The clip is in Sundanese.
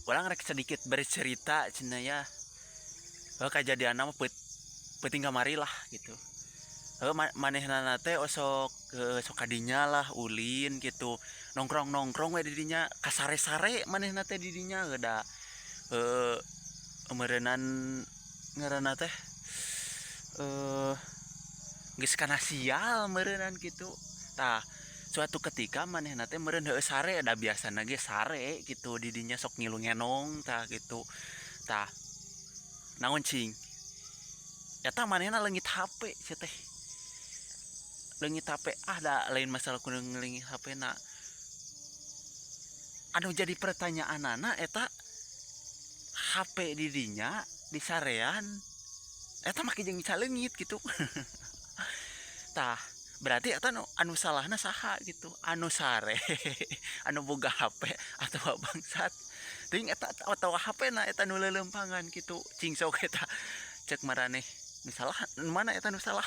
Urang rek sedikit bercerita cenah ya. Heuh, kajadianna mah peuting kamari lah gitu. Heuh, manehna teh osok sok kadinya lah ulin gitu. Nongkrong-nongkrong we di dinya, kasare-sare manehna teh di dinya heuh da meureunan ngaranna teh geus kana sial meureunan kitu. Tah, suatu ketika manehna teh meureun heueuh sare, da biasana ge sare gitu di dinya, sok ngilu ngenong tah gitu. Tah, naon cing, eta manehna leungit HP sia teh, leungit HP. Ah, da lain masalah kudu leungit HP na, anu jadi pertanyaanana eta HP di dinya di sarean eta make jeung bisa leungit gitu. Tah, berarti eta anu salahna saha gitu? Anu sare, anu boga HP, atau bangsat teuing eta, atau HP na eta nu leuleumpangan gitu? Cing sok eta cek maraneh, nu salah nu mana eta nu salah?